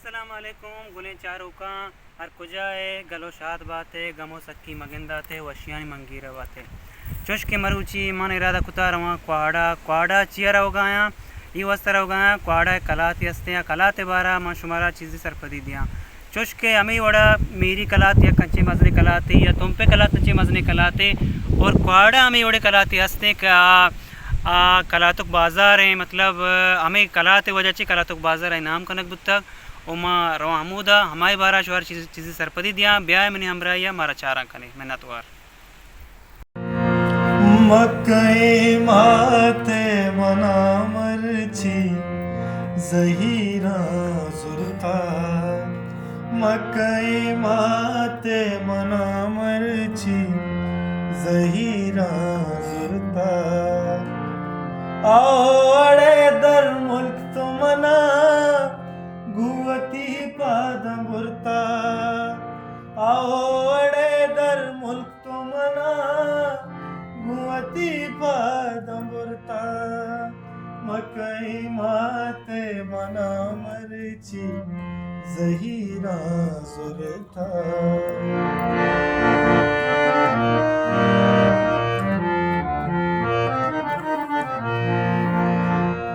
السلام علیکم گلیں چاروکاں، ہر کجا ئے گل و شاد بات ئے، گم و سکی مگندات ئے، وشیانی منگیر بات ئے۔ چوش کہ مروچی من ارادہ کتا رواں کواڑا، کواڑا چیا روگایاں؟ ای واسطہ روگایاں، کواڑا کلاتے ہستیں، آ کلاتے بارا من شمارا چیزی سرپدی دیاں۔ چوش کہ ہمے وڑا میری کلات یک انچیں مزنیں کلاتے یا تمپے کلات انچیں مزنیں کلاتے، اور کواڑا ہمے وڑے کلاتے ہستیں کہ آ، آ کلاتک بازار ہیں، مطلب ہمے کلاتے وجہ چی کلاتک بازار ہیں نام کنگ بوتگ۔ و ما رواں ہمودا ہمائی بارا شوار چیز، چیزی سرپدی دیاں، بیائے منی ہمراہیا مارا چاراں کنے۔ منتوار۔ مکئیں مات منا مرچی زہیراں زرتا، مکئیں مات منا مرچی زہیراں زرتا، آ اڑے در ملک تو منا گوں وتی پاداں برتا، آ اڑے در ملک تو منا گوں وتی پاداں برتا، مکئیں مات منا مرچی زہیراں زرتا۔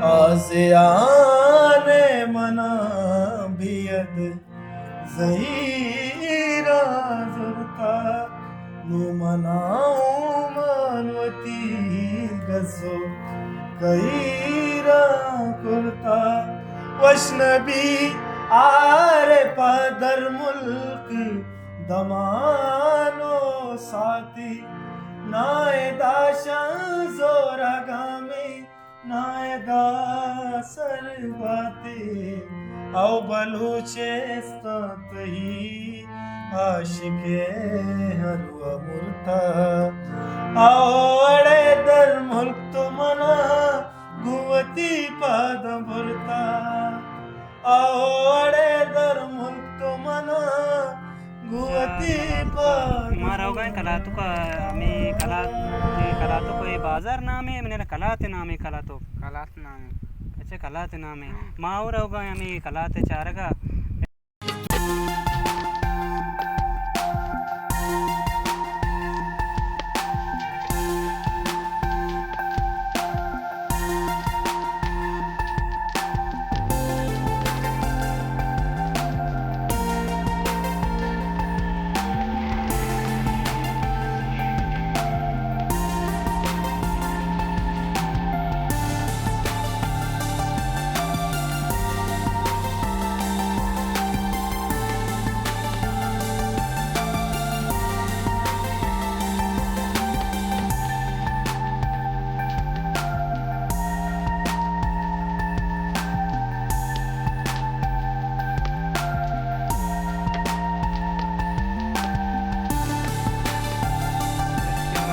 آزیان منا بید زہیراں زرتا، نوں منا اومان وتی گس و کہیراں کرتا۔ وش نبی آر پہ در ملک دمان و ساعتی، نائے داشاں زورگامی نائے دا سر باتے، او بلوچستان تئی عاشق ہر و مرتا، او اڑے در ملک تو منا گوں وتی پاداں برتا۔ آ اڑے در ملک تو منا گوں وتی پاد۔ ما روگا ہیں کلاتک ءَ، ہمے کلات، اے کلاتک ءِ بازار نامے، منی کلات نامے کلاتک۔ کلات نامے۔ اچھا، کلات نامے۔ ہاں۔ ما او روگا ہیں ہمے کلات چارگا۔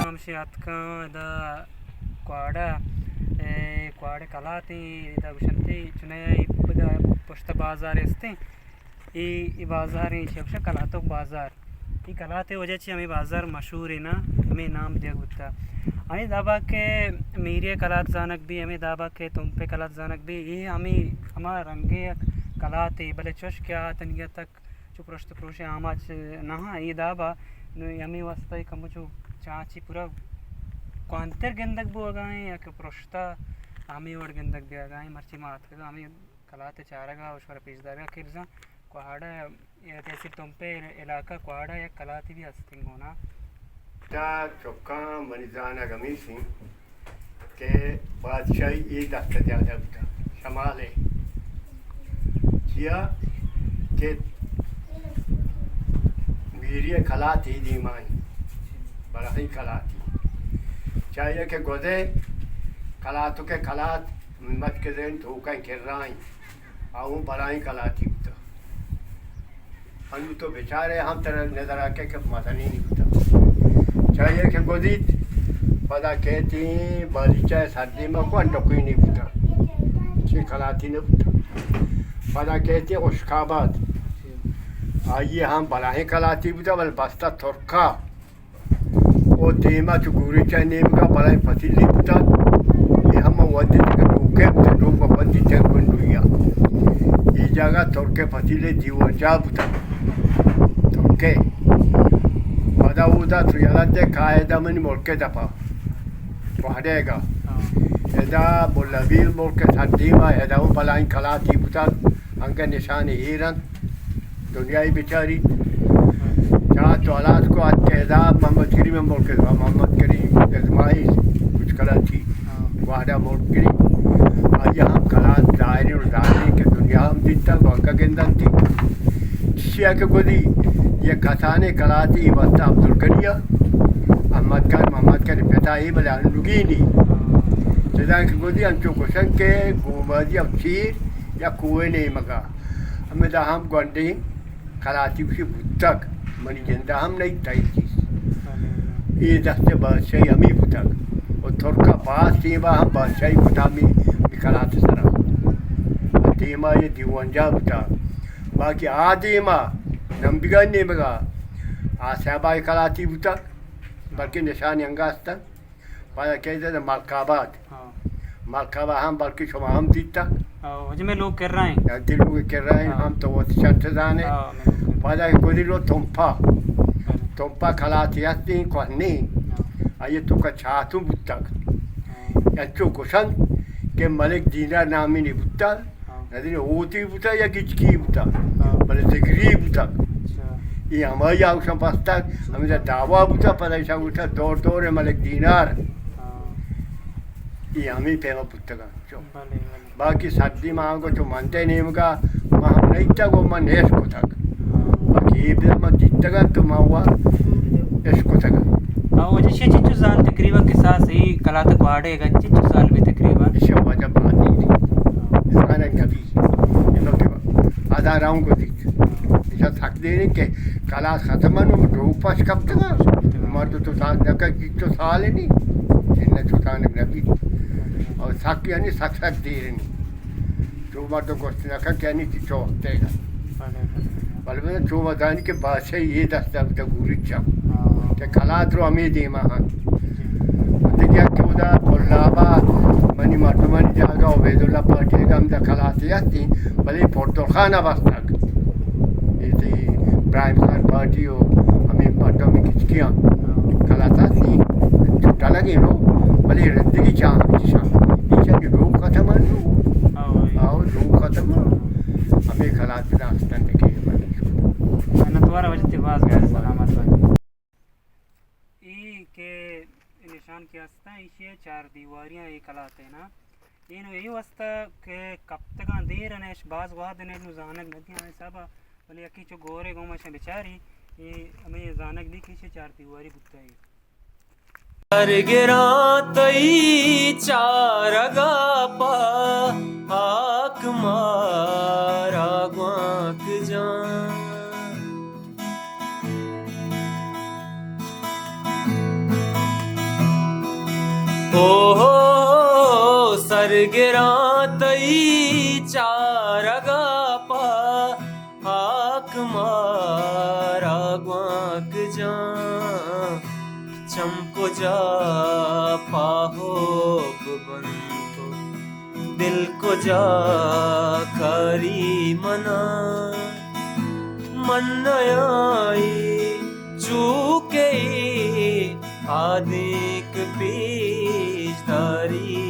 ہمشی اتکاں ادا کواڑا، اے، کواڑ کلاتیں، ادا گوشنتی چنیا پدا پشت بازار استیں۔ اے، اے بازار ایں، ایشی گوشاں کلاتک بازار۔ اے کلات ءِ وجہ چی ہمے بازار مشہور ایں نا، ہمے نام دیگ بوتا۔ ہمے دابا کہ میری کلات زانگ بی، ہمے دابا کہ تمپے کلات زانگ بی، اے ہمے ہما رنگے یک کلاتے، بلے چوش کہ آ تنیگا تک چو پرشت پروش آماچ نہ ایں اے دابا، نو ہمے واسطہ اے کمو چو چاچی پورا کوانتر گندگ بوگا ایں یا کہ پرشتا ہمے وڑ گندگ بیگا ایں، مرچی ما اتکگا ہمے کلات ءِ چارگا و شمارا پیش دارگا کہ بزاں کواڑا، اے تحصیل تمپے علاقہ کواڑا یک کلاتے بھی ہستیں گونا۔ تا چکاں منی زانگ ہمیش ایں کہ بادشاہی اے دست ءَ زیادہ بوتا، شمال ءِ۔ چیا کہ میری کلاتے دیما ایں، بلاہیں کلاتے۔ چاہیے کہ گوزے کلاتک ءِ کلات مچ کے زین توکا کرا ایں۔ آ اوں بلاہیں کلاتے بوتا۔ انو تو بچارے ہم ترا نظر آکے کہ مزنیں بوتا۔ چاہیے کہ گوزیت، پدا کہتی بالیچہ سردی ما کو انڈکوی نہیں بوتا۔ چی کلاتے نہ بوتا۔ پدا کہتی اشکاباد۔ آئی ہم بلاہیں کلاتے بوتا، بل بستا ترکا۔ او دیما چو گوریچا نیمگا بلاہیں پتیلے بوتگ۔ اے ہما وھدے کہ ڈوکے بوتگ، ڈوک و بندی تک گنڈویا۔ اے جاگہ ترکے پتیلے دیوانجا بوتگ۔ ترکے۔ پدا اودا تو یلہ دے قاعدہ منی ملک دپا۔ وہدے گا۔ ہاں۔ ادا ملا ویر ملک سر دیما، ادا او بلائیں کلاتی بوتگ۔ انگہ نشان ایر انت۔ دنیای بچاری۔ ہاں۔ چاہ تو حالات کو ات کہ ادا محمد کریم ملک، محمد کریم اسماعیل کچھ کلاتی۔ ہاں۔ گواڈا ملک گری۔ آئی ہم کلات ظاہریں و ظاہریں کہ دنیا ہم دیتا، بانکا گندنتی۔ چشیا کہ گودی، یہ کسانے کلاتی واسطہ عبدالغنی ء، احمد خان، محمد خان پتا ای بلے انوگینی۔ چدان کہ گودی انچو گوشن کہ گومازی اب چیر یا کوئے نیمگا۔ ہمیں دا ہم گونڈیں کلاتی گوشی بوتگ، منی جند ء ہم نہ ات اے چیز۔ بلے۔ اے دست ء بادشاہی ہمے بوتگ۔ و ترک ء باز ٹیم ء ہم بادشاہی کت ہمے کلات ء سرا۔ دیما اے دیوانجا بوتگ۔ باقی آ دیما نمبگانی نیمگا آ صاحبا اے کلاتی بوتگ، بلکہ نشانی انگا استنت۔ پدا کئے دے ملک آباد۔ ہاں۔ ملک آباد ہم بلکہ شما ہم دیتا۔ ہاں، واجہ میں لوگ کر رہے ہیں۔ یا دی لوگ کر رہے ہیں، ہاں۔ ہم تو وت شرط زانے۔ ہاں، میں لوگ کر رہے ہیں۔ پدا گودی رو تمپا۔ بلے۔ تمپا کلاتی ہستی کوہنی۔ ہاں۔ آئیے تو کا چاتو بوتگ۔ ہاں۔ یا چو کشن کہ ملک دینار نامی نی بوتگ۔ ہاں۔ ندی اوتی بوتا یا گچکی بوتا، ہاں۔ بلے دگری بوتا۔ اچھا۔ یہ ہمائی آوشن پستک، ہمیں دعوا بوتا، پدا ایشان گوشتا دور دور ملک دینار۔ ہاں۔ یہ ہمیں پیما بوتگا۔ چو۔ بلے، بلے۔ باقی سردی ما آنگو چو منتے نیمگا، ما ہم نیتا گو من نیش کتگ۔ ہاں۔ باقی یہ بیا ما دیتگا تو ما وا اش کتگا۔ ہاں، واجہ شے چچو سال تقریباً کساس ہی کلات گواڑے گا، چچو سال بھی تقریباً؟ شے واجہ باتی دی۔ زانگ نبی۔ انو کہ آدھا راؤں کو دیت۔ ایشا سک دیریں کہ کلاس ختم انو، ڈوک پش کپتگا۔ مردو تو سال نکا، گیت تو سال نہیں۔ انہ چوتانک نبی۔ اور سک یعنی سک سک دیریں۔ چو مردو گوشت نکا کہ یعنی چی چو تیگا۔ بلے بلے۔ بلے بلے چو وزانی کہ بادشاہی یہ دست دست گوریچا۔ ہاں۔ کہ کلات رو ہمیں دیما ہاں۔ جی۔ دیگه کہ اودا پلابا منی مردمانی جاگہ عبیداللہ پارٹی گا ہمدا کلاتے ہستی، بلے پرتل خان بستگ۔ ایتی ابراہیم خان پارٹی و ہمیں مردم کچکیاں کلاتا سی چھٹا لگے نو، بلے رندگی چاہ چشاں۔ ایشانی لوگ ختم نو۔ آؤ، آؤ، لوگ ختم۔ ہمیں کلات داستان کے بلے۔ منتوار واجہ تئی باز باز سلامت بات۔ اے کہ نشان کہ ہستاں، ایشی ء چار دیواریاں اے کلات ء نا۔ اینو اے واسطہ کہ کپتگاں دیر انش، باز وہد انش، نو زانگ نہ دیاں ہمے حساب ء، بلے یکی چو گورے گوما شاں بچاری، اے ہمے زانگ دی کہ ایشی چار دیواری بوتا اے۔ سرگراں تئی چارگا پہ ہاک مارا گوانک جان۔ او ہو، سرگراں تئی چارگا پہ ہاک مارا گوانک جان۔ چم کجا پاہوپ بنت و دل کجا کاری منا۔ من نیائی چو کہ آدینک پیش داری۔